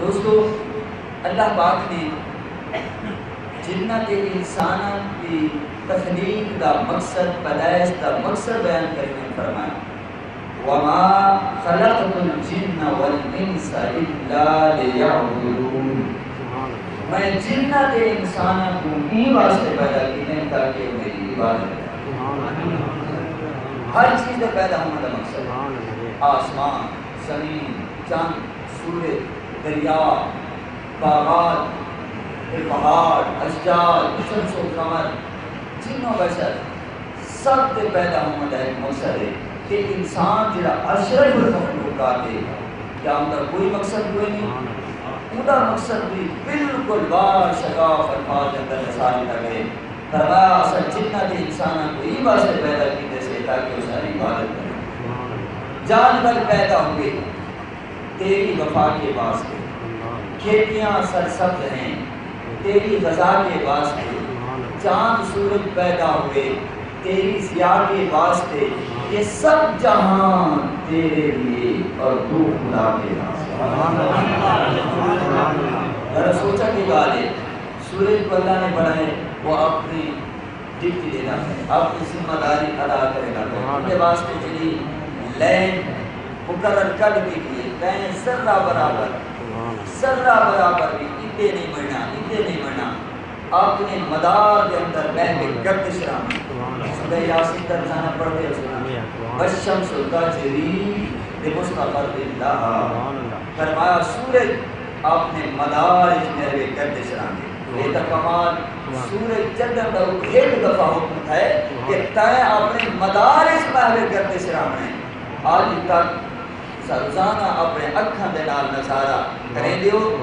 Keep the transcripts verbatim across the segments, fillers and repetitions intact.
دوستو، اللہ پاک نے جنات انساناں دی تخلیق دا مقصد، پیدائش دا مقصد بیان کریں فرمایا، وما خلقت الجن والانس الا لیعبدون۔ میں جنات انساناں کو ایں واسطے پیدا کیتے ہیں تاکہ وہ میری عبادت کریں۔ ہر چیز دے پیدا ہونے دا مقصد ہے۔ آسمان، زمین، چند، سورج، دریا، باغات، تے پہاڑ، اشجار، شمس و قمر، جن و بشر، سب دے پیدا ہونے دا ایک مقصد ہے کہ انسان جڑا اشرف المخلوقات ہے، کیا اوندا کوئی مقصد کوئی نہیں؟ اوندا مقصد بھی بالکل باشگاف الفاظ دے اندر دسا ݙتا ڳئے۔ فرمایا، اساں جنات تے انساناں کو ایں واسطے پیدا کیتے سے تاکہ او ساݙی عبادت کرن۔ جانور پیدا ہوئے تیری وفا کے واسطے، کھیتیاں سرسبز ہیں تیری غذا کے واسطے، چاند سورج پیدا ہوئے تیری ضیا کے واسطے، یہ سب جہان تیرے لیے اور تو خدا کے واسطے۔ ذرا سوچا کی ڳالھ ہے، سورج کو اللہ نے بݨائے، وہ اپنی ڈیوٹی ݙیندا پئے، اپݨی ذمہ داری ادا کریندا پئے۔ سبحان ایں دے اللہ۔ واسطے جیڑھی لین مقرر کر ݙتی ڳئی ہے، کہیں ذرہ برابر، سبحان اللہ۔ ذرہ برابر بھی اتے نہیں بݨنا، اتے نہیں بݨنا۔ اپݨے مدار دے اندر بہہ کے گردش رہݨی۔ سبحان اللہ۔ سورہ یاسین دا روزانہ پڑھدے ہو سنا۔ سبحان اللہ۔ والشمس تجری لمستقر لها۔ سبحان اللہ۔ فرمایا، سورج اپݨے مدار وچ بہہ کے گردش رہندے۔ اے تاں کمال، سورج چڈھݨ دا ہک دفعہ حکم تھئے کہ تیں اپݨے مدار وچ بہہ کے گردش رہݨے۔ اڄ تک اساں روزانہ اپݨے اکھاں دے نال نظارہ کریندے ہو،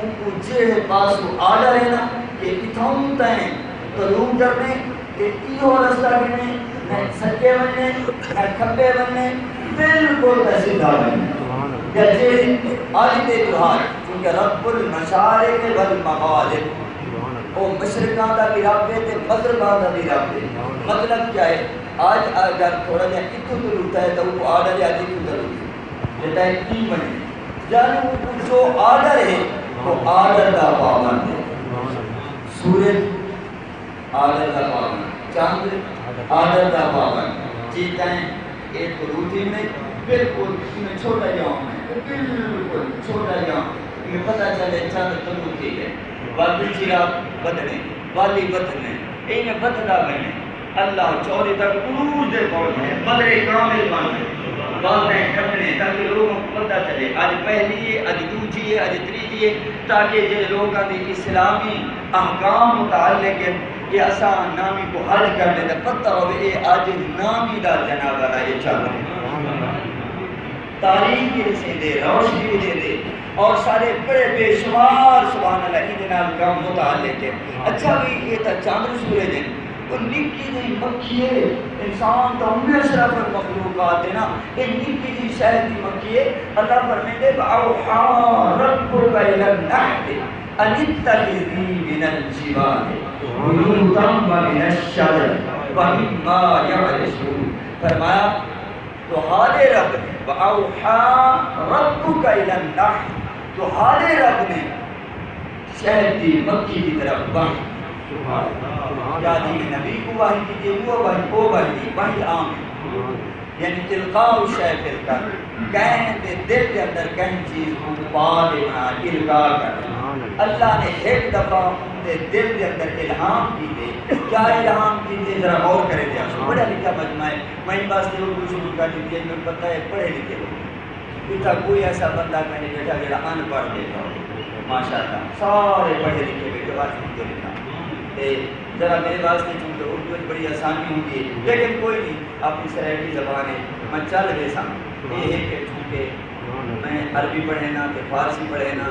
اونکوں جیڑھے پاسوں آرڈر ہے نا کہ اتھاؤں تیں طلوع کرݨے، تے ایہو رستہ گھنے، نہ سڄے ونڄے، نہ کھٻے ونڄے، بالکل تے سدھا ونڄے۔ سبحان اللہ۔ یا جیڑھی اڄ دے تہاݙے، کیونکہ رب المشارق والمغارب، سبحان اللہ۔ او مشرقاں دا بھی رب ہے تے مغرباں دا بھی رب ہے۔ سبحان اللہ۔ مطلب کیا ہے؟ اڄ اگر تھوڑا جہا اتھوں طلوع تھئے تاں او آرڈر ہے اڄ اتھوں طلوع تھئے۔ جے تیں کی ونڄے۔ یعنی او جو آرڈر ہے، او آرڈر دا پابند ہے۔ سبحان اللہ۔ سورج آرڈر دا پابند، چند آرڈر دا پابند۔ جے تیں اے طلوع تھیوݨے، بالکل میں چھوٹا جیہا ہاں، میں بالکل چھوٹا جیہا ہاں۔ میں پتہ چلے چند طلوع تھی ڳئے۔ ول چراغ ودھݨے، ول ہی ودھݨے، ایویں ودھدا ونڄے۔ اللہ چوݙی تک عروج دے پہنچے، بدر کامل بݨ ڳئے۔ ول تیں کھٹݨے تاکہ لوگوں کو پتہ چلے، اڄ پہلی ہے، اڄ ݙوجھی ہے، اڄ تریجھی ہے، تاکہ جیڑھے لوکاں دی اسلامی احکام متعلق ہن، اے اساں نامی کو حج کرݨے تاں پتہ ہووے، اے اڄ نامی دا جنازہ دا اے چل رہے۔ تاریخ بھی ݙسیندے، روشنی بھی ݙیندے، اور سارے بڑے بے شمار، سبحان اللہ، ایندے نال کم متعلق ہے۔ اچھا بھی، اے تاں چندر سورج ہن، او نکی جئی مکھی ہے، انسان تاں اونویں اشرف المخلوقات ہے نا، اے نکی جئی شہد دی مکھی ہے۔ اللہ فرمیندے، وَأَوْحَىٰ رَبُّكَ إِلَى النَّحْلِ أَنِ اتَّخِذِي مِنَ الْجِبَالِ بُيُوتًا وَمِنَ الشَّجَرِ وَمِمَّا يَعْرُشُونَ۔ فرمایا، تہاݙے رب نے، وَأَوْحَىٰ رَبُّكَ إِلَى النَّحْلِ، تہاݙے رب نے شہد دی مکھی دی طرف وحی۔ سبحان اللہ۔ کیا جی نبی کو وحی کیتی، او وحی، او وحی نہیں، وحی عام ہے۔ یعنی القاء الشیء فی القلب، کہیں دے دل دے اندر کہیں چیز کو پا ݙیوݨا، القاء کرݨا۔ سبحان اللہ۔ اللہ نے ہک دفعہ اون دے دل دے اندر الہام کیتے۔ کیا الہام کیتے؟ ذرا غور کرے تے آسو۔ پڑھیا لکھیا مجمع ہے۔ میں ایں واسطے اردو شروع کر ݙتی ہے، میں پتہ ہے پڑھے لکھے لوگ۔ اتھاں کوئی ایسا بندہ کائنی ٻیٹھا جیڑھا ان پڑھ ٻیٹھا ہووے۔ ماشاءاللہ، سارے پڑھے لکھے ٻیٹھے ہو، الحمدللہ۔ تے ذرا میرے واسطے چونکہ اردو وچ بڑی آسانی ہوندی ہے، لیکن کوئی نہیں، اپݨی سرائیکی زبان ہے، میں چل ویساں۔ اے ہے کہ چونکہ میں عربی پڑھینا تے فارسی پڑھینا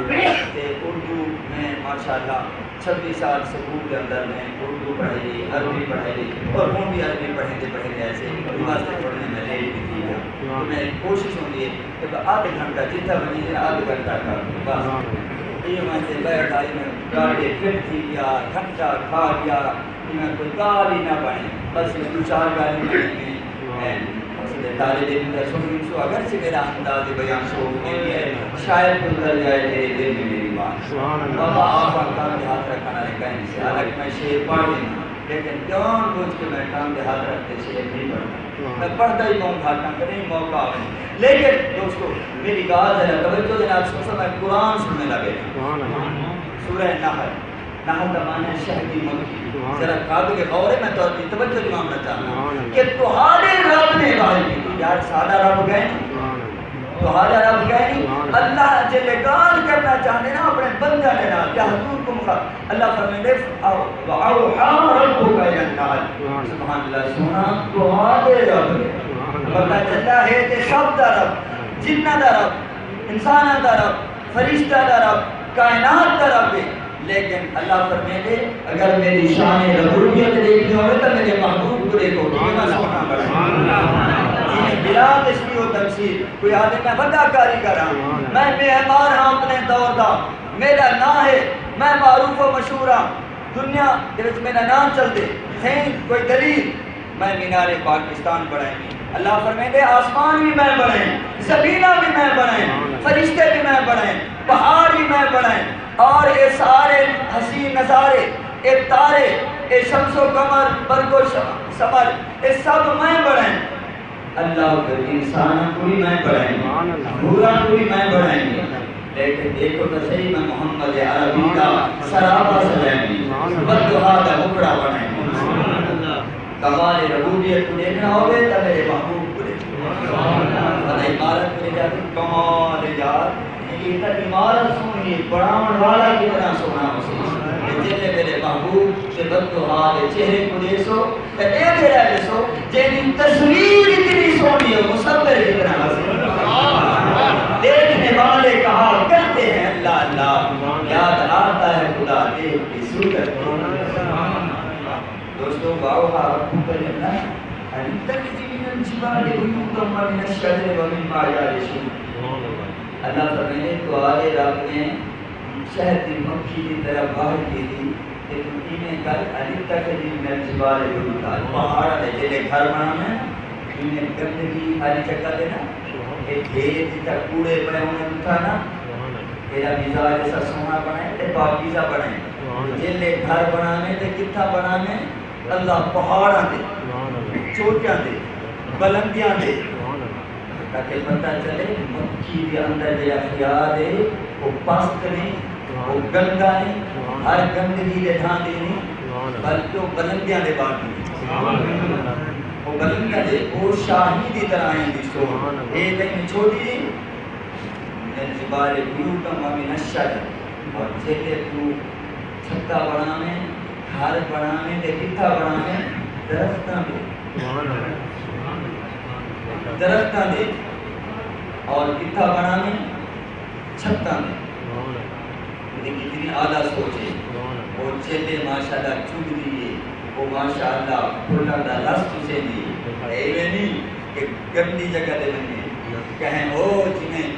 تے اردو میں ماشاءاللہ چھبی سال سکول دے اندر میں اردو پڑھائی، عربی پڑھائی اور ہݨ بھی عربی پڑھیندے پڑھیندے ایسے ایں واسطے تھوڑے جے میں لیٹ بھی تھی ڳیا۔ تو میں کوشش ہوندی ہے کہ ادھ گھنٹہ جتھاں ونڄے ادھ گھنٹہ کر بس۔ ایں واسطے ٻہہ ٹائم ڳاڑے فٹ تھی ڳیا، گھنٹہ کھا ڳیا، ایویں کوئی ڳالھ ہی نہ بݨے۔ بس ݙو چار ڳالھیں بݨیاں۔ طالب علم دا سنی سو، اگرچہ میرا انداز بیان شوق نہیں ہے، شاید گزر جائے تیرے دل میں میری بات۔ سبحان اللہ۔ بابا آپ کام کے ہاتھ رکھنا ہے کہیں سے، حالانکہ میں شعر پڑھ لینا، لیکن جان بوجھ کے میں کام کے ہاتھ رکھتے شعر نہیں پڑھتا۔ سبحان میں اللہ۔ پڑھتا ہی کون گھاٹا کریں موقع آوے۔ لیکن دوستو، میری گال ذرا توجہ دے نال سن، میں قرآن سننے لگے۔ سبحان اللہ۔ سورہ نحل۔ نحل دا معنی ہے شہد دی مکھی۔ سبحان ذرا اللہ۔ قابل غور ہے، میں تہاݙی توجہ دلاوݨا چاہنا سبحان اللہ۔ کہ تہاݙے رب نے وحی کیتی، یار ساݙا رب کائنی؟ سبحان اللہ۔ تہاݙا رب کائنی؟ سبحان اللہ۔ اللہ جیلے ڳالھ کرݨا چاہندے نا اپݨے بندیاں دے نال، یحضرکم خ-، اللہ فرمیندے، "او-، واوحی ربک الی النحل۔" سبحان اللہ۔ سبحان اللہ، سوہݨا تہاݙے رب نے۔ سبحان اللہ۔ پتہ چلدا ہے تے سب دا رب، جناں دا رب، انساناں دا رب، فرشتہ دا رب، کائنات دا رب ہے۔ لیکن اللہ فرمیندے، اگر میری شان ربوبیت ݙیکھݨی ہووے تاں میرے محبوب کوں ݙیکھو، کیویں میں سوہݨا بݨایا۔ جیویں بلا تشبیہ و تمثیل، کوئی آہدے میں وݙا کاریگر ہاں، میں معمار ہاں اپݨے دور دا، میرا ناں ہے، میں معروف و مشہور ہاں، دنیا دے وچ میرا ناں چلدے، سئیں کوئی دلیل؟ میں مینار پاکستان بݨائے، اللہ فرمیندے، آسمان وی میں بݨائے، زمیناں وی میں بݨائے، فرشتے وی میں بݨائے، پہاڑ وی میں بݨائے، اور اے سارے حسین نظارے، اے تارے، اے شمس و قمر، برق و ش-، ثمر، اے سب میں بݨائے۔ اللہ پھر انساناں کوں وی میں بݨائے، سبحان اللہ۔ حوراں کوں وی میں بݨائے۔ لیکن ݙیکھو تاں صحیح، میں محمد عربی دا سراپا سجائے، بددعا دا مکڑا بݨائے۔ کمال ربوبیت کوں ݙیکھݨا ہووے تاں میرے محبوب کوں ݙیکھو۔ بھلا عمارت کوں ݙیکھا تاں کمال یار، اے تاں عمارت سوہݨی ہے، بݨاوݨ والا کتنا سوہݨا ہوسی۔ تے جیلے میرے محبوب دے بددعا دے چہرے کوں ݙیسو، تے ݙیہدے رہ ویسو، جیندی تصویر اتنی سوہݨی ہے، مصور کتنا حسین۔ دیکھنے والے کہا کرتے ہیں اللہ اللہ، یاد آتا ہے خدا دیکھ کے صورت۔ دوستو، واوحی ربک الی النحل ان اتخذی من الجبال بیوتا و من الشجر و مما یعرشون۔ اللہ فرمائے، تہاݙے رب نے شہد دی مکھی دی طرح وحی کیتی کہ توں ایویں کر، ان اتخذی من الجبال بیوتا، پہاڑاں دے جیڑھے گھر بݨاویں، ایویں گندگی آلی جگہ تے نہ، اے ڈھیر جتھاں کوڑے پئے ہوندن اتھاں نہ، تیݙا مزاج ایسا سوہݨا بݨائے تے پاکیزہ بݨائے۔ جیڑھے گھر بݨاویں تے کتھاں بݨاویں؟ اللہ پہاڑاں دے، چوٹیاں دے، بلندیاں دے، تاکہ پتہ چلے مکھی دے اندر جیڑھا خیال ہے، او پست نہیں، او گندا نہیں، ہر گندگی دے ڈھاندی نہیں، بلکہ او بلندیاں دے باندی ہے۔ او بلندیاں دے، او شاہی دی طرح ہیں دی سوچ۔ اے تئیں چھوٹی جی، من الجبال بیوتا و من الشجر، اور جیڑھے توں چھتا بݨاویں، گھر بݨاویں تے کتھاں بݨاویں؟ درختاں دے۔ سبحان اللہ۔ درختاں دے۔ اور کتھاں بݨاویں؟ چھتاں دے۔ سبحان اللہ۔ اے کتنی اعلیٰ سوچ ہے۔ سبحان اللہ۔ او جیڑھے ماشاءاللہ چڳدی ہے، او ماشاءاللہ پھلاں دا رس چوسیندی ہے۔ سبحان اللہ۔ ایویں نہیں کہ گندی جگہ تے ونڄے۔ کہیں او جیویں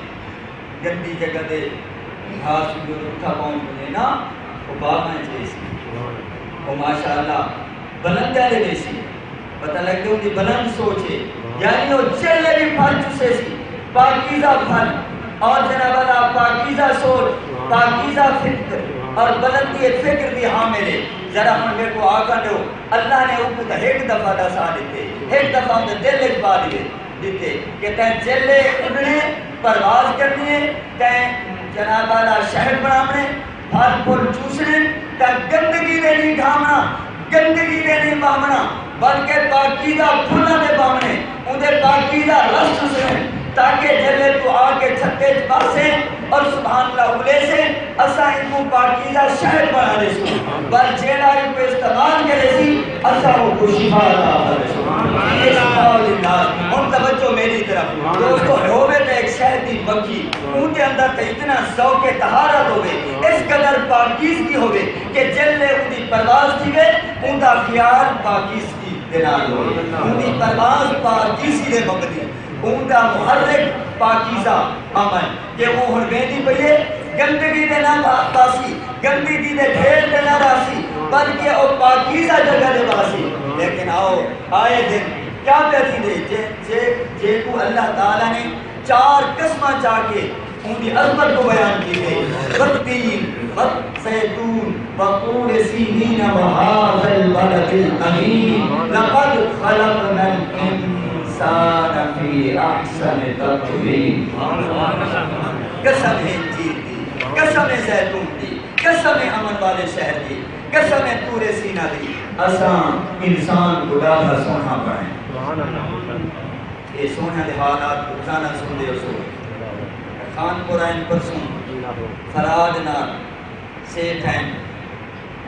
گندی جگہ تے گھاس جو اتھاں پہنچ ونڄے نا، او باغاں اچ ویسی۔ او ماشاءاللہ بلندیاں تے ویسی۔ پتہ لڳے اوندی بلند سوچ ہے۔ یعنی او جیڑھے وی پھل چوسیسی، پاکیزہ پھل، اور جناب اللہ پاکیزہ سوچ، پاکیزہ فکر اور بلندی فکر دی حامل ہے۔ ذرا ہݨ میکوں آکھݨ ݙیو، اللہ نے اوکوں تاں ہک دفعہ ݙسا ݙتے، ہک دفعہ اوندے دل اچ پا ݙتے۔ ݙتے کہ تیں جیلے اݙݨے، پرواز کرݨی ہے، تیں جناب والا شہد بݨاوݨے، پھل پھل چوسݨے، تیں گندگی دے نہیں ڈھاوݨا، گندگی دے نہیں بہوݨا، بلکہ پاکیزہ پھلاں دے بہوݨے، اوندے پاکیزہ رس چوسݨے، تاکہ جیلے توں آ کے چھتے اچ ٻہسیں اور سبحان اللہ الیسیں، اساں اینکوں پاکیزہ شہد بݨا ݙیسوں، پر جیڑھا اینکوں استعمال کریسی، اساں اوکوں شفا عطا کریسوں۔ اے شفاء للناس۔ ہݨ توجہ میݙی طرف۔ دوستو، ہووے تاں ہک شہد دی مکھی، اوندے اندر تاں اتنا ذوق طہارت ہووے، اس قدر پاکیزگی ہووے کہ جیلے اوندی پرواز تھیوے، اوندا خیال پاکیزگی دے نال ہووے۔ اوندی پرواز پاکیزگی دے مبنی۔ اوندا محرک پاکیزہ عمل، کہ او ہݨ ویندی پئی ہے، گندگی دے نہ با-، باسی، گندگی دے ڈھیر تے نہ راہسی، بلکہ او پاکیزہ جگہ تے باسی۔ لیکن آؤ، آئے دن کیا پیا تھیندے؟ جے جے جے کو اللہ تعالی نے چار قسماں چا کے ان دی عظمت کو بیان کیتے، والتین والزیتون وطور سینین وهذا البلد الامین، لقد خلقنا الانسان فی احسن تقویم۔ قسم ہے انجیر دی، قسم ہے زیتون دی، قسم ہے امن والے شہر دی، قسم ہے طور سینا دی، اساں انسان کو ڈاڈھا سوہنا بنائے۔ اے سوہنیاں دے حالات روزانہ سندے ہو سو۔ خان پور آئن پرسوں، فراد نال سیٹھ آئن،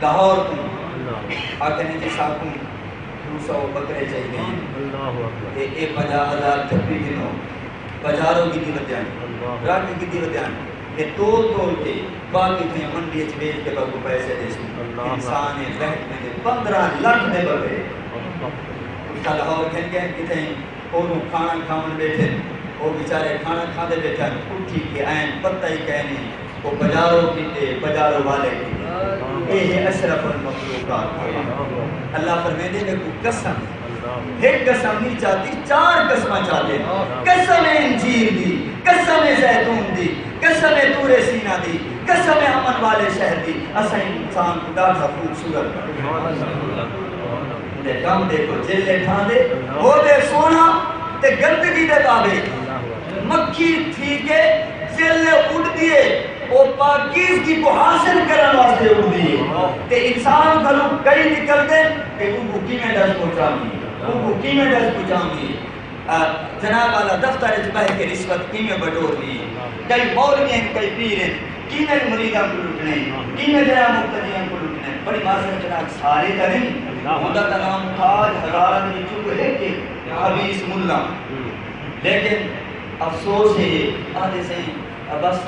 لاہور کوں آکھنے جی ساکوں دو سو بکرے چاہیدے ہیں، تے اے پنجاہ ہزار تھپی گھنو، بازاروں گھدی ودیاں، رنگ گھدی ودیاں، تے تول تول کے باقی تھیں منڈی اچ بیچ کے باکوں پیسے ڈیسوں۔ انسان اے بہت میں پندرہ لکھ دے بکرے۔ اس کا لاہور گھن گئے کتھیں، اوہوں کھانا کھاون بیٹھے، او بیچارے کھانا کھاندے بیٹھے، اٹھی کے آئن، پتہ ہی کائنی، او بازاروں کیتے، بازاروں والے کیتے۔ اے ہے اشرف المخلوقات۔ اللہ فرمیندے، میکوں قسم ہے، ہک قسم نہیں چاہتی، چار قسماں چاہتے۔ قسم انجیر دی، قسم زیتون دی، قسم طور سینا دی، قسم امن والے شہر دی، اساں انسان کوں ڈاڈھا خوبصورت بݨایا۔ اوندے کم ݙیکھو، جیلے ٹھاندے، ہوندے سوہݨا تے گندگی دے پاوے۔ مکھی تھی کے جیلے اݙدی ہے، او پاکیزگی کوں حاصل کرݨ واسطے اݙدی ہے۔ تے انسان گھروں کئی نکلدے تے اونکوں کیویں ݙس پہنچاوݨی ہے، اونکوں کیویں ݙس پہنچاوݨی ہے۔ آ، جناب آلا دفتر اچ ٻہہ کے رشوت کیویں بٹورنی ہے، کئی مولوی ہن، کئی پیر ہن، کیویں مریداں کوں لٹݨے، کیویں غیر مقتدیاں کوں لٹݨے۔ بڑی معذرت جناب، سارے تاں نہیں، ہوندا تاں نام تاج ہزاراں دے وچوں کوئی ہک ہے، خبیث ملا۔ لیکن افسوس ہے، آہدے سئیں، بس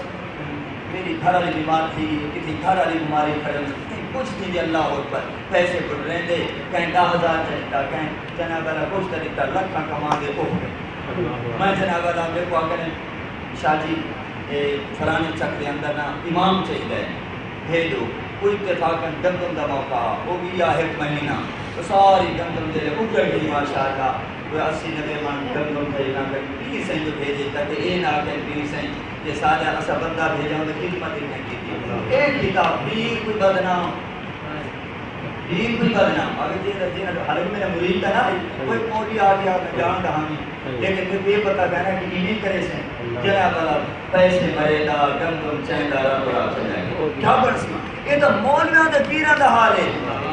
میݙی گھر آلی بیمار تھی ڳئی، کتھیں گھر آلی بیماری کھڑن، کتھیں کجھ تھیندے، اللہ اکبر، پیسے بݨریندے، کہیں ݙاہ ہزار چا ݙتا، کہیں جناب والا گوشت ݙتا، لکھاں کماندے، اوہ میں جناب والا میکوں آکھن، شاہ جی، اے فلانے چک دے اندر نا امام چاہیدا ہے، بھیجو۔ او اتفاقاً گندم دا موقع ہا، او وی آ ہک مہینہ، او ساری گندم جیلے اجڑ ڳئی، ماشاءاللہ، کوئی اسی نوے من گندم تھئی، انہاں آکھن، پیر سئیں جو بھیجے، تاکہ اے نہ آکھن، پیر سئیں، جے سارے اساں بندہ بھیجا، اوں دی خدمت ہی نہ کیتی۔ اے کیتا، پیر کوئی بدنام، پیر کوئی بدنام، اگر جے، جے حلم میرا مرید تھا نا، کوئی مولوی آ گیا، میں جان دہانی، لیکن میکوں اے پتہ کائنا کہ ایویں کریسن، جناب والا پیسے مریندا، گندم چیندا، رب راہ چلائے۔ کیا بݨسی؟ اے تاں مولویاں تے پیراں دا حال ہے۔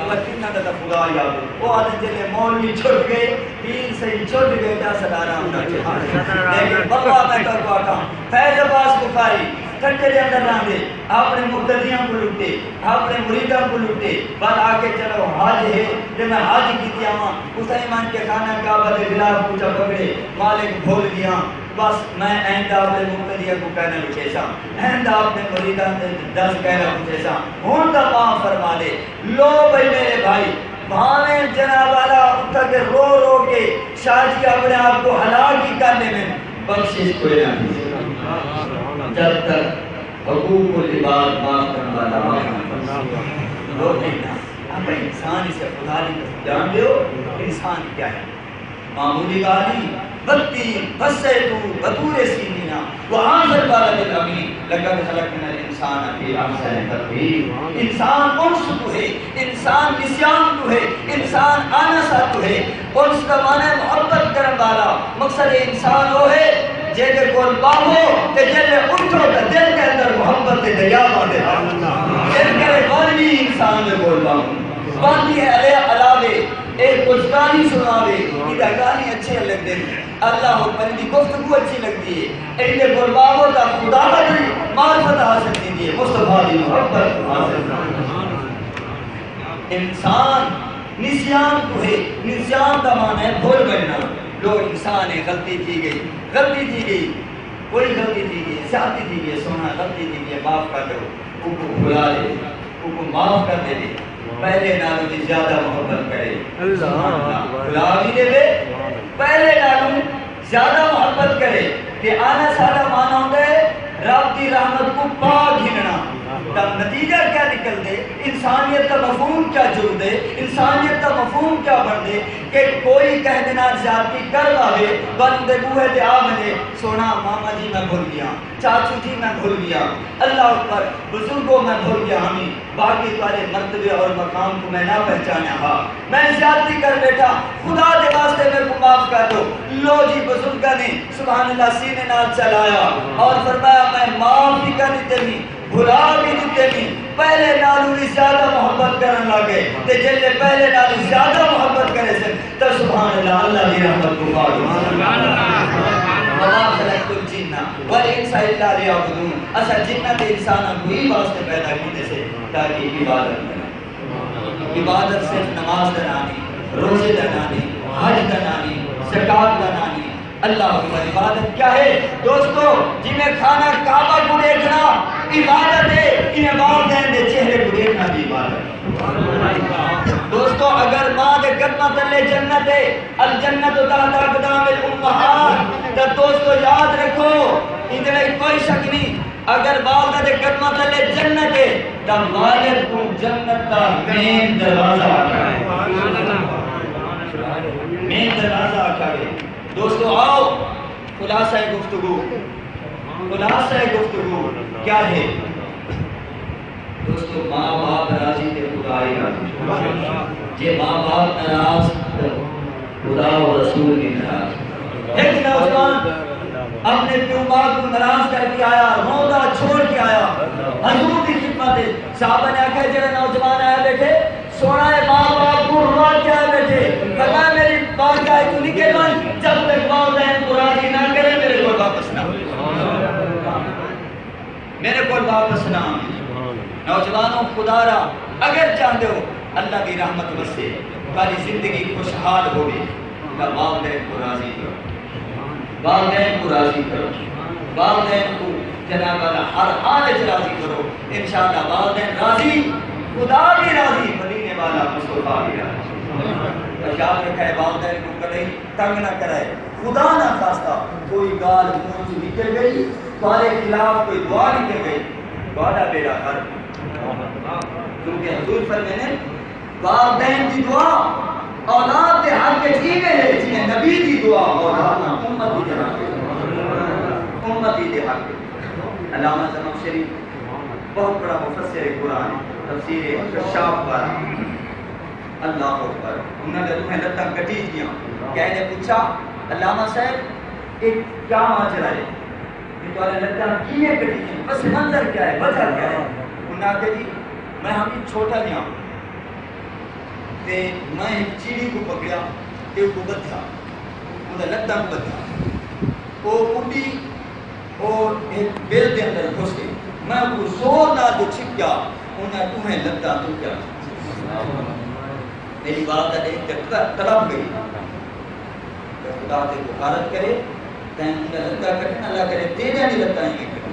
پر انہاں دا تاں خدا یاد ہے۔ او آہدن جیلے مولوی چھٹ ڳئے، پیر سئیں چھٹ ڳئے، تے اساں آرام نال چھٹے۔ لیکن واللہ میں تہاکوں آکھاں، فیض عباس بخاری ٹھٹے دے اندر رہندے، اپݨے مقتدیاں کوں لٹے، اپݨے مریداں کوں لٹے، ول آکھے چلو حج ہے تے میں حج کیتی آواں، اتھائیں ونڄ کے خانہ کعبہ دے غلاف کوں چا پکڑے، مالک بھل ڳیاں، بس میں آئندہ اپݨے مقتدیاں کوں کائنا لٹیساں، آئندہ اپݨے مریداں دے ݙس کائنا پچھیساں۔ ہݨ تاں معاف فرما ݙے۔ لو بھئی میرے بھائی، بھاویں جناب والا اتھاں تے رو رو کے شاہ جی اپݨے آپ کوں ہلاک ہی کر ݙیون، بخشش کوئی نہ تھیسی۔ جب تک حقوق العباد معاف کرݨ والا معاف نہ کرے۔ لوگ نہیں نا، اپݨے انسان اسے خدا دی طرف جان ݙیو، انسان کیا ہے؟ معمولی ڳالھ نہیں، والتین والزیتون وطور سینین وهذا البلد الامین، لقد خلقنا الانسان فی احسن تقویم۔ انسان انس توں ہے، انسان نسیان توں ہے، انسان آنس توں ہے۔ انس دا معنی ہے محبت کرݨ والا۔ مقصد ہے انسان او ہے جیندے کول ٻاہو تے جیلے اٹھو تاں دل دے اندر محبت دے دریا وہندے۔ اس کرے مولوی انسان دے کول ٻاہو، باندی ہے علی علاوے، اے کجھ کہانی سݨاوے، ایندا کہانی اچھے لڳدن۔ اللہ اکبر، ایندی گفتگو اچھی لڳدی ہے۔ ایندے کول ٻاہو تاں خدا دی معرفت حاصل تھیندی ہے، مصطفیٰ دی محبت حاصل تھیندی ہے۔ انسان نسیان توں ہے، نسیان دا معنی ہے بھل ونڄݨا۔ لو انسان ہے، غلطی تھی ڳئی، غلطی تھی ڳئی، کوئی غلطی تھی ڳئی، زیادتی تھی ڳئی، سوہݨا غلطی تھی ڳئی، معاف کر ݙیو، اوکوں بھلا ݙے، اوکوں معاف کر ݙے، پہلے نالوں وی زیادہ محبت کرے۔ اللہ سبحان اللہ۔ اکبر۔ بھلا وی ݙیوے، پہلے نالوں زیادہ محبت کرے۔ تے آنس دا معنی ہوندا ہے رب دی رحمت کوں پا گھنݨا۔ تاں نتیجہ کیا نکلدے؟ انسانیت دا مفہوم کیا جلدے؟ انسانیت دا مفہوم کیا بݨدے؟ کہ کوئی کہیں دے نال زیادتی کر لاوے، ول اوندے ٻوہے تے آ ونڄے، سوہݨا ماما جی میں بھل ڳیاں، چاچو جی میں بھل ڳیاں، اللہ اکبر، بزرگو میں بھل ڳیا ہمی، باقی تہاݙے مرتبے اور مقام کوں میں نہ پہچانیا ہا۔ میں زیادتی کر ٻیٹھا، خدا دے واسطے میکوں معاف کر ݙیو۔ لو جی، بزرگاں نے سبحان اللہ سینے نال چلایا اور فرمایا، میں معاف وی کر ݙتے ہیں، بھلا وی ݙتے ہیں، پہلے نالوں وی زیادہ محبت کرݨ لڳ ڳئے۔ تے جیلے پہلے نالوں زیادہ محبت کریسن، تاں سبحان اللہ، اللہ دی رحمت کوں پا ڳئے۔ وما خلقت الجن والانس الا لیعبدون۔ اساں جناں تے انساناں کوں ایں واسطے پیدا کیتے سے تاکہ عبادت کرن۔ عبادت صرف نماز دا ناں نہیں، روزے دا ناں نہیں، حج دا ناں نہیں، زکوٰۃ دا ناں نہیں۔ اللہ اکبر، عبادت کیا ہے؟ دوستو، جیویں خانہ کعبہ کوں ݙیکھݨا عبادت ہے، ایویں والدین دے چہرے کوں ݙیکھݨا وی عبادت ہے۔ دوستو، اگر ماں دے قدماں تلے جنت ہے، الجنت تحت اقدام الامہات، تاں دوستو یاد رکھو، ایندے وچ کوئی شک نہیں، اگر والدہ دے قدماں تلے جنت ہے، تاں والد کوں جنت دا مین دروازہ آکھا ڳئے۔ مین دروازہ آکھا ڳئے۔ دوستو آؤ، خلاصہ گفتگو، خلاصہ گفتگو کیا ہے؟ دوستو، ماں باپ راضی تے خدا ہی راضی۔ جے ماں باپ ناراض، تاں خدا و رسول بھی ناراض۔ ہک نوجوان اپݨے پیو ماں کوں ناراض کر کے آیا، روندا چھوڑ کے آیا حضور دی خدمت وچ۔ صحابہ نے آکھیا، جیڑھا نوجوان آیا ٻیٹھے، سوہݨا ہے، ماں باپ کوں روا کے آیا ٻیٹھے۔ فرمایا، میری بارگاہ توں نکل ونڄ، جب تک والدین کوں راضی نہ کرے، میرے کول واپس نہ آویں۔ میرے کول واپس نہ آویں۔ نوجوانوں، خدا را اگر چاہندے ہو اللہ دی رحمت وسے، تہاݙی زندگی خوشحال ہووے، تاں والدین کوں راضی کرو۔ والدین کوں راضی کرو۔ والدین کوں جناب والا ہر حال وچ راضی کرو۔ انشاءاللہ والدین راضی، خدا بھی راضی، مدینے والا مصطفیٰ بھی راضی۔ بس یاد رکھے، والدین کوں کݙاہیں تنگ نہ کرائے۔ خدا نہ خواستہ کوئی ڳالھ منہ چ نکل ڳئی، تہاݙے خلاف کوئی دعا نکل ڳئی، تہاݙا بیڑا غرق۔ کیونکہ حضور فرمیندے، والدین دی دعا اولاد دے حق وچ ایویں ہے جیویں نبی دی دعا اولاد امتی دے حق وچ۔ امتی دے حق وچ۔ علامہ زمخشری بہت بڑا مفسر قرآن ہے، تفسیر کشاف والا۔ اللہ اکبر۔ انہاں دے ݙوہیں لتاں کٹی ڳیاں۔ کہیں نے پچھا، علامہ صاحب، اے کیا ماجرا ہے؟ اے تہاݙے لتاں کیویں کٹی ڳیاں؟ پس منظر کیا ہے؟ وجہ کیا ہے؟ انہاں آکھیا، جی، میں ہم چھوٹا جیہا ہاں۔ تے میں ہک چیڑی کوں پکڑیا تے اوکوں ٻدھا، اوندا لتاں کوں ٻدھا۔ او اݙی، او ہک بل دے اندر گھس ڳئی۔ میں اوکوں زور نال جو چھکیا، اوندا ݙوہیں لتاں توں کیا۔ میݙی والدہ ݙیکھ تے تڑ-، تڑپ ڳئی۔ تے خدا تے بخارت کرے، تیں اوندا لتاں کٹن، اللہ کرے تیݙیاں وی لتاں ایویں کٹن۔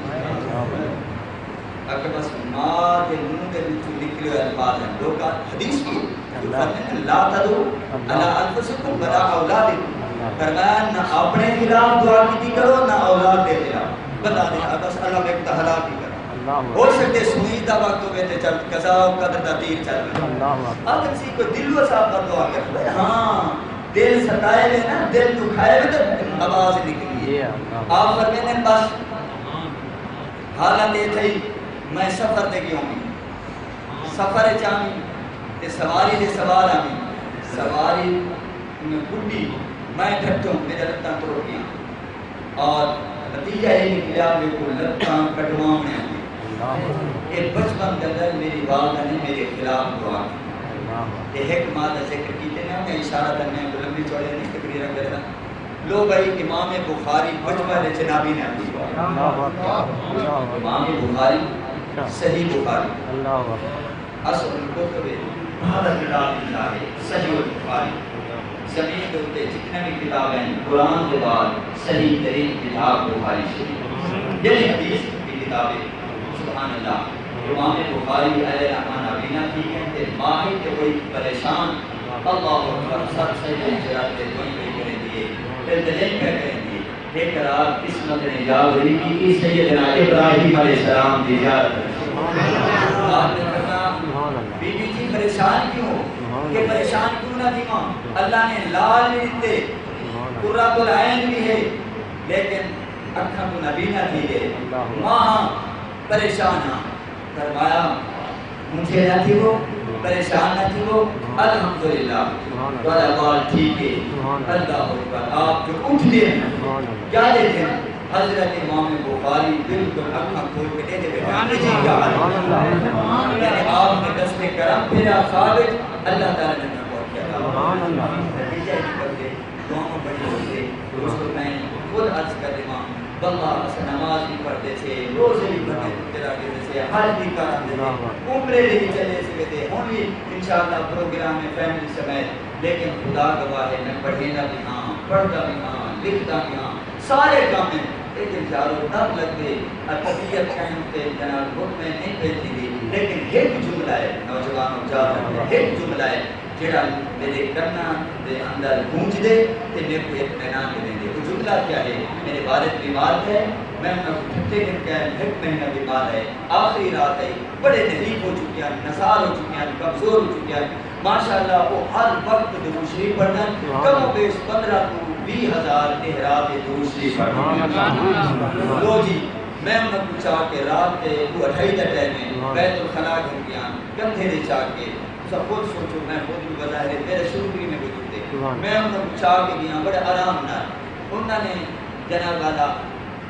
اگر بس ماں دے منہ دے وچوں نکلے ہوئے الفاظ ہیں، لوکاں حدیث کی جو اللہ۔ فرمایا، "لا تدعوا اللہ۔ علی انفسکم ولا اولادکم۔" اللہ۔ فرمایا، نہ اپݨے خلاف دعا کیتی کرو، نہ اولاد دے خلاف۔ بندہ دے، بس اللہ میکوں تاں ہلاک ہی کرا۔ اللہ۔ ہو سڳدے سوئی دا وقت ہووے تے چل قضا و قدر دا تیر چل ونڄے۔ اللہ۔ آدم سی کوئی دلوں صاحب بد دعا کر، ہاں، دل ستائے وے نا، دل دکھائے وے تے آواز نکلی۔ جی، اللہ۔ آپ فرمیندے، بس حالت اے تھئی، میں سفر تے ڳیوں ہاں۔ سفر اچ آویں تے سواری دے سوار آویں۔ سواری میں ٻݙی، میں ڈھٹوں، میݙے لتاں ترٹ ڳیاں۔ اور نتیجہ اے نکلیا، میکوں لتاں کٹواوݨیاں پیاں۔ اللہ۔ اے بچپن دے اندر میݙی والدہ نے میݙے خلاف دعا کیتی۔ اللہ۔ تے ہک ماں دا ذکر کیتے نے، میں اشارہ تے میں کوئی لمبی چوڑی نہیں تقریر کردا۔ لو بھائی، امام بخاری بچپن دے جنابی نے آندی۔ اللہ اکبر، اللہ اکبر۔ امام بخاری، صحیح بخاری۔ اللہ اکبر۔ اصل الکتب بعد کتاب اللہ ہے، صحیح البخاری۔ زمین دے اُتے جتنے بھی کتاب ہیں، قرآن دے بعد صحیح ترین کتاب بخاری شریف۔ یعنی حدیث دی کتاب ہے۔ سبحان اللہ۔ امام بخاری علیہ رحمہ نابینا تھی ڳئے تے ماہر تے کوئی پریشان۔ اللہ اکبر، سب سجدے چ رکھ تے دعائیں پئی کریندی ہے، التجائیں پئی کریندی ہے۔ ہک رات قسمت نے یاوری کیتی، سیدنا ابراہیم علیہ السلام دی زیارت۔ بات میں کرنا۔ سبحان اللہ۔ بی بی جی پریشان کیوں ہو؟ سبحان کہ اللہ۔ پریشان کیوں نہ تھیواں؟ اللہ نے لال بھی دیتے، سبحان اللہ۔ قرۃ العین بھی ہے، لیکن اکھاں توں نبی نہ تھی گئے۔ اللہ۔ ماں پریشان ہاں۔ فرمایا، مونجھے نہ تھیوو، پریشان نہ تھیوو، الحمدللہ، سبحان اللہ۔ تہاݙا ٻال ٹھیک ہے۔ سبحان اللہ۔ اللہ اکبر، آپ جو اٹھ ڳئے، سبحان اللہ۔ کیا ݙیکھے؟ حضرت امام بخاری بالکل اکھاں کھول کے ݙیہدے ٻیٹھے، جی کیا حال ہے؟ سبحان اللہ۔ یعنی آپ نے دست کرم پھریا خواب وچ، اللہ تعالیٰ نے انہاں کوں آکھیا۔ سبحان اللہ۔ نتیجہ نکل ڳئے۔ دعاواں پڑھی ہوئی ہے۔ دوستو، میں خود عرض کر دیواں، واللہ اساں نماز بھی پڑھدے سے، روزے بھی پڑھدے، ترا کے سے، حج بھی کر آندے سے، عمرے دے بھی چلے سے تے ہن بھی انشاءاللہ پروگرام ہے فیملی سمیت۔ لیکن خدا گواہ ہے، میں پڑھیندا بھی ہاں، پڑھدا بھی ہاں، لکھدا بھی ہاں، سارے کام ہیں۔ لیکن یارو، ڈر لڳدے، اور طبیعت کہیں تے جناب مطمئن نہیں پئی تھیندی۔ لیکن ہک جملہ ہے، نوجوانوں، یاد رکھو، ہک جملہ ہے، جیڑھا میݙے کناں دے اندر گونجدے تے میکوں اطمینان ݙیندے۔ او جملہ کیا ہے؟ میݙے والد بیمار تھئے، میں انہاں کوں ٹھٹے گھن کے آیس، ہک مہینہ بیمار ہے، آخری رات ہے، بڑے نحیف ہو چکے ہن، نسال ہو چکے ہن، کمزور ہو چکے ہن۔ ماشاءاللہ، او ہر وقت درود شریف پڑھدن، کم و بیش پندرہ توں ویہہ ہزار احراف درود شریف پڑھدن۔ لو جی، میں انہاں کوں چا کے رات دے ݙو اڑھائی دا ٹائم ہے، بیت الخلا گھن کے آن، کندھے دے چا کے، تساں خود سوچو، میں خود بھی بظاہر ہے، میرا شروع بھی میں وجود ہے۔ سبحان۔ میں انہاں کوں چا کے ڳیاں بڑے آرام نال۔ انہاں نے جناب والا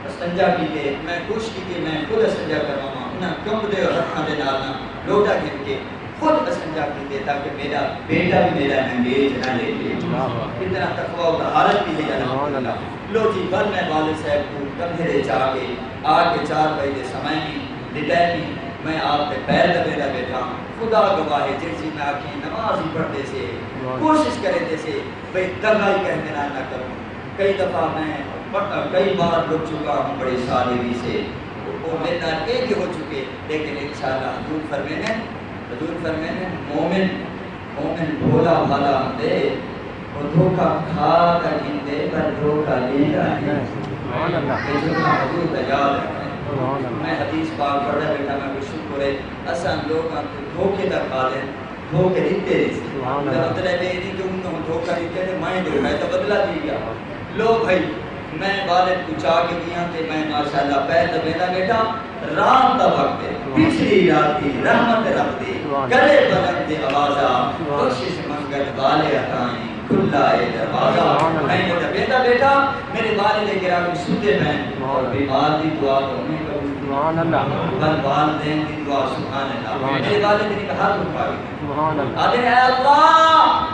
استنجا کیتے، میں کوشش کیتی میں خود استنجا کرواواں۔ انہاں کنبدے ہتھاں دے نال نہ لوٹا گھن کے خود استنجا کیتے تاکہ میرا بیٹا بھی میرا ننگیج نہ لے کے۔ واہ واہ۔ اتنا تقوی و طہارت بھی ہے، سبحان اللہ۔ الحمدللہ۔ لو جی، ول میں والد صاحب کوں کندھے دے چا کے آ کے چار بجے دے سمے میں لٹائے میں آپ دے پیر دبیندا ٻیٹھاں۔ خدا گواہ ہے، جیڑھی میں آکھیں نماز ہی پڑھدے سے، واہ۔ کوشش کریندے سے، بھئی دغا ہی کہیں دے نال نہ کروں۔ کئی دفعہ میں پڑھ-، کئی بار لٹ چکا ہوں بڑی سادگی سے۔ او میرے نال اے بھی ہو چکے، لیکن انشاءاللہ حضور فرمیندن، حضور فرمیندن، مومن، مومن بھولا بھالا ہوندے، او دھوکا کھا تاں گھندے، پر دھوکا ݙیندا نہیں۔ سبحان اللہ۔ اے جملہ حضور دا یاد رکھݨے۔ سبحان اللہ۔ میں حدیث پاک پڑھدا ٻیٹھا، میں کوئی شکر ہے، اساں لوکاں کوں دھوکے دا کھا لین، دھوکے ݙتے نہیں۔ سبحان اللہ۔ مطلب اے نہیں کہ انہوں دھوکا ݙتے تے میں دھوکا، اے تاں بدلہ تھی ڳیا۔ لو بھائی، میں والد کوں چا کے ڳیاں تے میں ماشاءاللہ پیر دبیندا ٻیٹھا، رات دا وقت ہے، سبحان۔ پچھلی رات دی رحمت رب دی، سبحان۔ کرے بلند تے آوازا، سبحان۔ بخشش منگݨ والے عطائیں کھلا اے دروازہ۔ سبحان اللہ۔ میں دبیندا ٻیٹھا، میرے والد گرامی ستے پئن، سبحان اور اللہ۔ بیمار دی دعا تو میں قبول۔ سبحان اللہ۔ بل والدین دی دعا، سبحان اللہ۔ سبحان اللہ۔ میرے والد نے کہا تو پاگل۔ سبحان اللہ۔ آدھے، اے اللہ،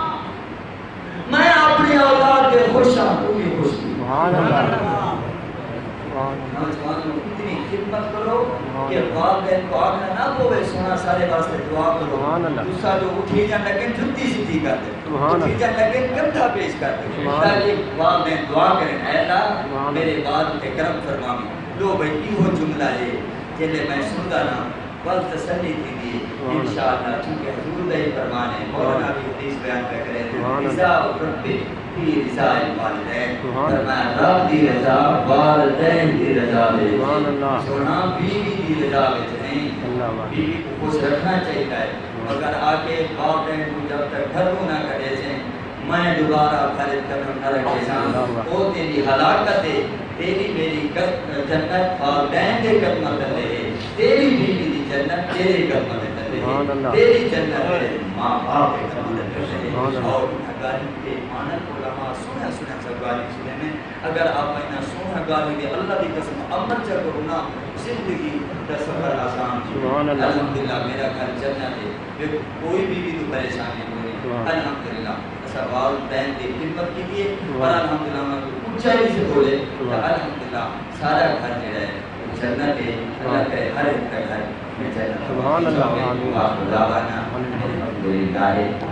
میں اپݨی اولاد تے خوش ہاں، توں وی خوش تھی۔ سبحان اللہ۔ سبحان اللہ۔ نوجوانوں، اتنی خدمت کرو، سبحان اللہ، کہ والدین کوں آکھݨا نہ پوے، سوہݨا سارے واسطے دعا کرو۔ سبحان اللہ۔ تساں جو اٹھی جاندے کہ جتی سدھی کر ݙے۔ سبحان اللہ۔ اٹھی جاندے کہ کندھا پیش کر ݙے۔ سبحان اللہ۔ تاکہ والدین دعا کرن، اے اللہ، سبحان اللہ، میرے والد تے کرم فرماویں۔ لو بھئی، ایہو جملہ ہے، جیلے میں سݨدا نا، ول تسلی تھیندی ہے۔ سبحان اللہ۔ انشاءاللہ، چونکہ حضور دا ہی فرمان ہے، مولانا، سبحان، بھی حدیث بیان پیا کرے، سبحان اللہ، رضا رب فی رضا الوالدین۔ سبحان اللہ۔ فرمایا، رب دی رضا والدین دی رضا وچ۔ سبحان اللہ۔ سوہݨا، بیوی دی رضا وچ نہیں۔ اللہ اکبر۔ بیوی کوں خوش رکھݨا چاہیدا ہے، سبحان اللہ، مگر آ کے والدین کوں جب تک گھروں نہ کڈھیسیں، میں دوبارہ گھر اچ قدم نہ رکھیساں۔ اللہ اکبر۔ او تیݙی ہلاکت ہے، تیݙی میݙی ق-، جنت والدین دے قدماں تلے ہے، تیݙی بیوی دی جنت تیݙے قدماں دے تلے ہے، سبحان اللہ، تیݙی جنت تیݙے ماں باپ دے قدماں دے تلے ہے۔ سبحان اللہ۔ اور انہاں ڳالھیں تے مانن، علماء سوہݨیاں سوہݨیاں سب ڳالھیں سݨیندن، اگر آپ انہاں سوہݨیاں ڳالھیں دے اللہ دی قسم عمل چا کروں نا، زندگی دا سفر آسان تھی ویندے۔ سبحان اللہ۔ الحمدللہ، میݙا گھر جنت ہے، میکوں کوئی بیوی توں پریشانی کونی۔ سبحان اللہ۔ الحمدللہ۔ اساں والدین دی خدمت کیتی ہے، سبحان اللہ، اور الحمدللہ انہاں کوں اچائی سے بولے، سبحان اللہ، الحمدللہ سارا گھر جیڑھا ہے، او جنت ہے۔ اللہ، سبحان اللہ، کرے ہر ہک دا گھر میں جنت۔ سبحان اللہ۔ آمین۔ وآخر دعوانا ان الحمدللہ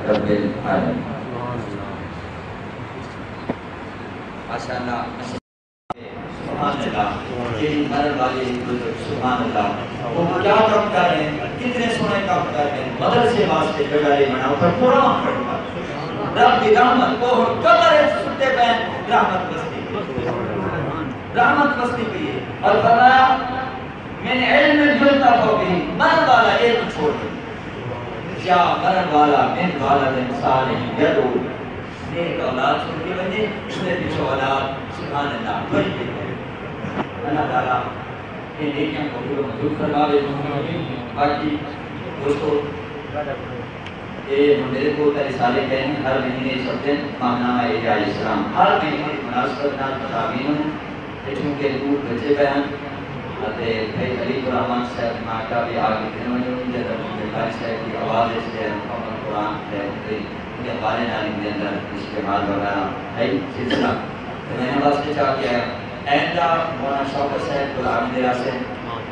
رب العالمین۔ سبحان اللہ۔ ماشاءاللہ۔ سبحان اللہ۔ جیڑھی مرن والی بزرگ، سبحان اللہ، وہ کیا کم کر رہے ہیں، کتنے سوہݨے کم کر رہے ہیں، مدرسے واسطے جگہ لے بݨا، اتھاں قرآن پڑھدا۔ رب دی رحمت، وہ ہݨ قبر وچ ستے پئے، رحمت وسدی پئی ہے۔ رحمت وسدی پئی ہے۔ اور فرمایا، من علم ينتفع به، مرن والا علم چھوڑ۔ کیا مرݨ والا، مرݨ والا تے مثال ہے، جݙوں نیک اولاد چھوڑ کے ونڄے، اوندے پچھوں اولاد سبحان اللہ پڑھی پئی ہے۔ اللہ تعالیٰ اے نیکیاں قبول و منظور فرماوے۔ باقی دوستو، اے ہݨ میرے کول تاں رسالے پئے ہن، ہر مہینے چھپدے ہن، ماہنامہ اعجاز اسلام، ہر مہینے دی مناسبت نال مضامین ہن۔ تے چونکہ دور بھیجے پئے ہن، اتے بھائی خلیل الرحمن صاحب ماکا بھی آ کے گھن ونڄو، ان دے اندر ممکن قاری صاحب دی آواز وچ تے مکمل قرآن تے ان دے حوالے نال ان دے اندر اشتہار وغیرہ ہے سلسلہ۔ تے میں انہاں واسطے چاہ کے آیا۔ آئندہ مولانا شوکت صاحب کول آ ویندے رہسن،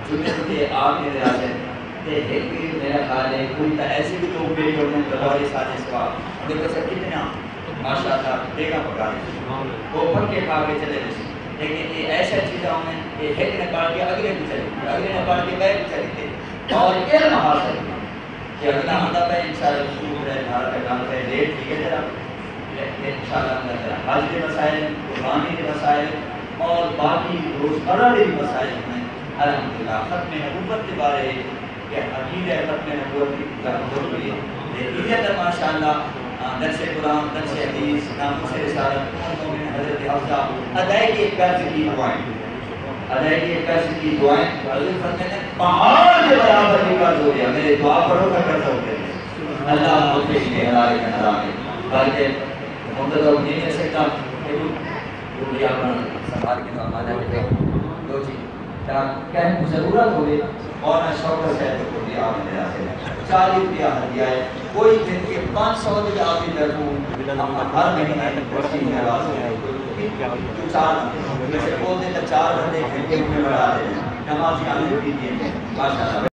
جمعے تے آ ویندے رہسن۔ تے ہک میرا خیال ہے کوئی تاں ایسے بھی لوگ بیٹھے ہوندے ہن بطور ساݙے سوا، انہاں کوں اساں کتنا ماشاءاللہ بیگا پکا ݙتے، او پکے کھا کے چلے ویسن۔ لیکن اے ایسا چیزاں ہوندن کہ ہک نے پڑھ کے اڳلے کوں چلی ڳئی، اڳلے نے پڑھ کے ٻئے کوں چلی ڳئی، اور علم حاصل کیتا۔ کہ اڳلا آندا پئے، انشاءاللہ، شروع کرے، بھارت کا کام پئے، لیٹ تھی ڳئے ذرا، لیکن انشاءاللہ، اللہ تعالیٰ حج دے مسائل، قربانی دے مسائل اور باقی روزمرہ دے بھی مسائل ہیں۔ الحمدللہ، ختم نبوت دے بارے کہ عقیدہ ختم نبوت دی ضرورت ہوئی ہے۔ تے ایہ تے ماشاءاللہ، آ، درس قرآن، درس حدیث، ناموس رسالت، ام المؤمنین حضرت حفصہ، ادائیگی قرض کی دعائیں۔ ادائیگی قرض کی دعائیں۔ حضور فرماتے ہیں، پہاڑ کے برابر بھی قرض ہو گیا، میرے دعا پڑھو کا قرض ہو گیا۔ اللہ مغفر لي حلالك حرامك۔ بلکہ ہݨ تاں نہیں مل سڳدا، کہ توں، توں بھی اپݨا سنبھال کے تو ہمارا دو جی۔ تاں کہیں کوں ضرورت ہووے، مولانا شوکت صاحب کوں بھی آپ دے راستے چالیہہ روپیہ ہدیہ ہے۔ کوئی گھن کے پنج سو دے آپ بھی رکھوں، ہر مہینے خوشی دے واسطے۔ جو چار بندے، جیسے بولتے تاں چار بندے گھن کے انہیں بڑھا دے۔ نمازی عالم بھی دین ہے۔ ماشاءاللہ۔